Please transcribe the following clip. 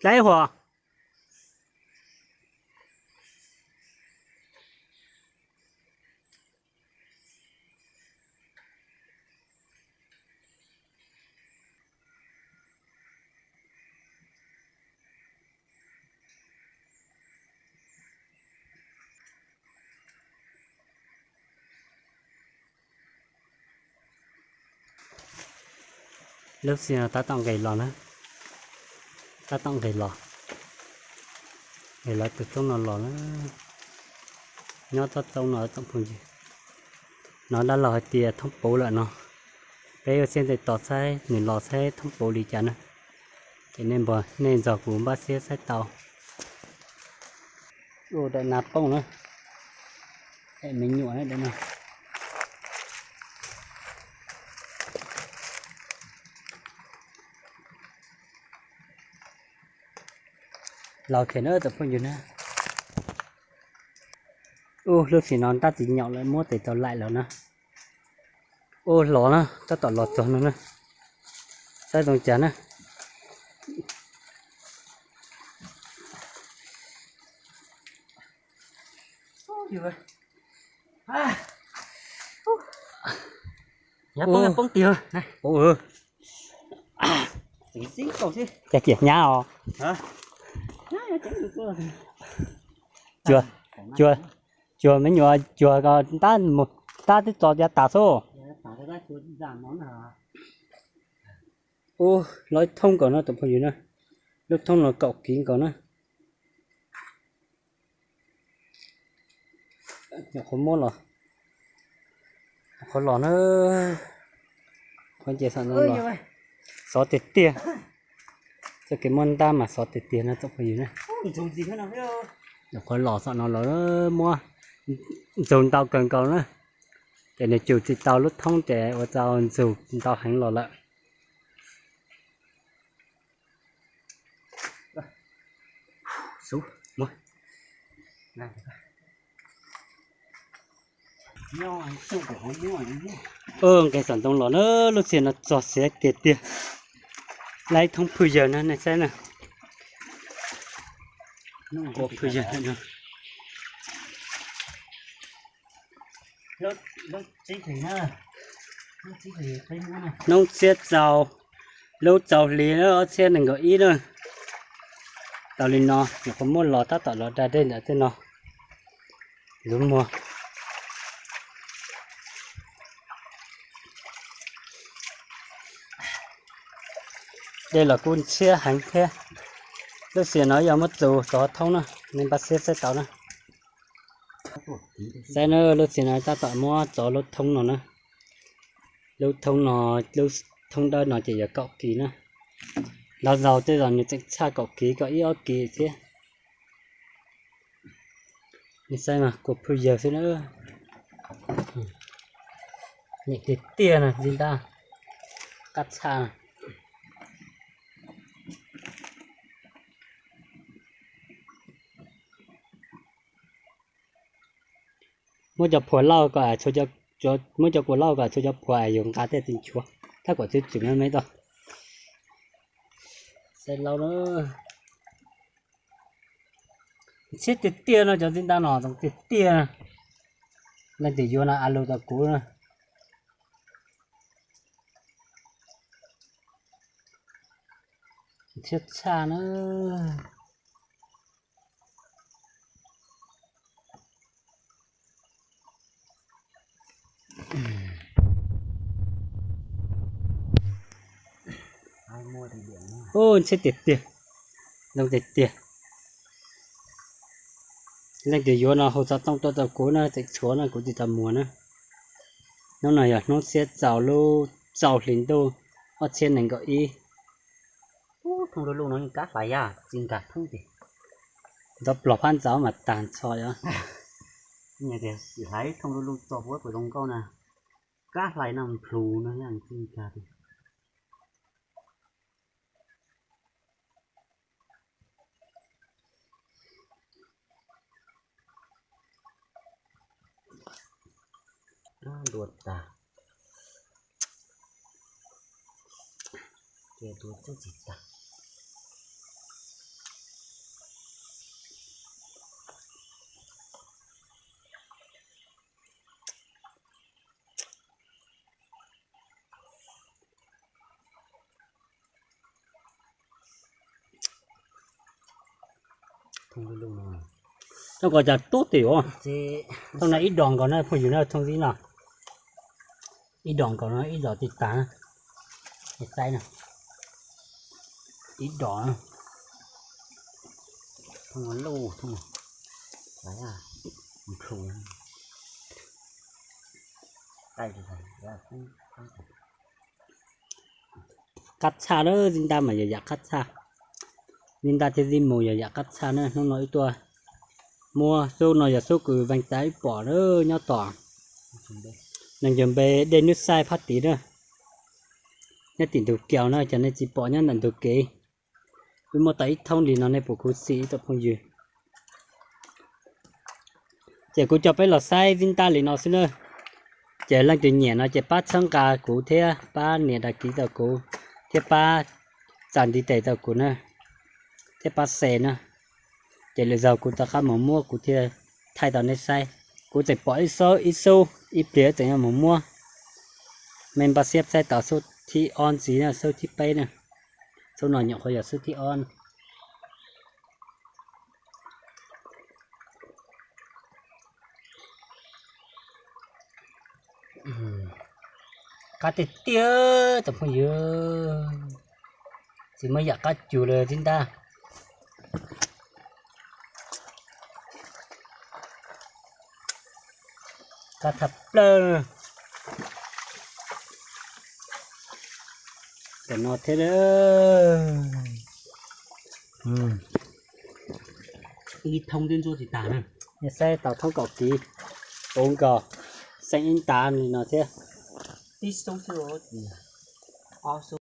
Dlaib huam. Lub sij no tab tom nqes los na, tab tom nqes los, nqes los tus roob no los na, nyob tsob roob no tsoom phooj ywg. No dab laug hais tias thoob puv lawm no, peb ua siab ntev tos saib nws los saib thoob puv li cas na. Ces nej npog nej nrog kuv npaj siab saib tau. Ua daim nas poob na, daim me nyuam na daim no. Laus thiab na tsoom phooj ywg na. Ub, lub sij no ntab txiv nyaum lawm muab tes tau laim lawm na. Ub, los na, tab tom los txog no na. Saib zoo cas na. Poob tiag. Cas kiam nyab os. Cuag, cuag, cuag me nyuam cuag ko ntab mus, ntab twb txo yav tas xwb. Ub, lub thoob nkaus no tsoom phooj ywg na, lub thoob no kaum kiv nkaus na. Nyuam qhuav muab los, nyuam qhuav los na, qhuav nce saum no los, xov tiag tiag. Txoj kev muab ntab mas xov tiag tiag no tsoom phooj ywg na. Nyuam qhuav los saum no los muab ntsug ntau kawg nkaus na, ces nws cug tsis tau lub thoob ces ua rau ntsug ntau heev los lawm. Nqes saum ntoo los na, lub sij no txog siav tiag tiag. Laib thoob phwj yawg na nej saib na. Phwj yawg no. Hnub xiab rau, lub rau hli ob txhiab nees nkaum ib na. Tau li no, nyuam qhuav muab los tab tom los da dej ntawm tej no. Lub muag. Dej los kuj ntshiab heev thiab. Lub sij no yog muab txus tov thoob na, nej npaj siab saib tau na. Saib na, lub sij no tab tom muab txov lub thoob no na. Lub thoob no, lub thoob dawb no ces yog kaum kiv na. Los zaus tej zaum nws tseem tshaj kaum kiv, kaum ib ob kiv thiab. Nej saib mas kua phwj yawg xwb na. Nim tiag tiag na, nti ntab qab tshaj na. Muab cov phuam lauj kom, muab cov kua lauj kom tshuav cov phuam yuav nqa tej tsis nchuav, thab kom txwv txwm me tau. Saib lauj na. Ntshiab tiag tiag no, cov nti ntab no zoo tiag tiag. Leej twg yuav no a lus rau kuv na. Ntshiab tshaj na. Ub, ntshiab tiag tiag, zoo tiag tiag. Leej twg yuav no hu xov tooj tuaj rau kuv na, tseem tshuav no kuv tsis tau muag na. Hnub no yog hnub xiab rau lub rau hli ntuj ob txhiab nees nkaum ib. Thooj lub luj no yeej kab hlais yaj tsis nkag thoob ces. Ntxov plog phab ntxauv mas tag nrho os. Hlais thooj lub luj txog puab pus zoo nkauj na, kab hlais no plhus no yeej tsis nkag. Tua tas. Tua tua tsis tag. Thooj kom cas tub tim ua. Thooj no ib dos nkaus na phooj ywg na, thooj zib no. Ib dos nkaus no, ib dos tsis tag na. Saib no, ib dos. Thooj lauj, thooj, nplhu. Qab tshaj lawm, zib ntab mas yog yam qab tshaj. Zib ntab thiab zib mus yog yam qab tshaj na. Hnub no wb tuaj muab xub no, yog xub kws vees tav wb pom na nyob tom, nees nkaum npe dej Nub Xaij phab tid na, nyob tim ntug kev na, cov nej tsis pom nyob ntawm ntug kev. Wb muab tau ib thoob li no, nej puas khuv xim ib tsoom phooj ywg? Ces kuv coj peb los saib zib ntab li no xwb na. Ces leej twg nyiam no ces pab txhawb nqa kuv thiab pab nias đăng ký rau kuv, thiab pab tsa ntiv tes rau kuv na, thiab pab share na. Ces lwm zaus kuv rov qab mus muab kuv thiaj thaij rau nej saib. Kuv tseem pom ib xub, ib xub, ib pliag tseem yuav mus muab. Mej npaj siab saib tau xub thib ob ntxiv na, xub thib peb na. Xub no nyuam qhuav yog xub thib ob. Qab tiag tiag tsoom phooj ywg, tsis muaj yam qab cus li zib ntab. Qab tshaj plaws. Tam no thiab, ib thoob twb ntsuab tsis tag na. Nej saib tau thoob kaum kiv, puv nkaus, xeeb ib ntav li no thiab. Ib xub xwb, ob xub.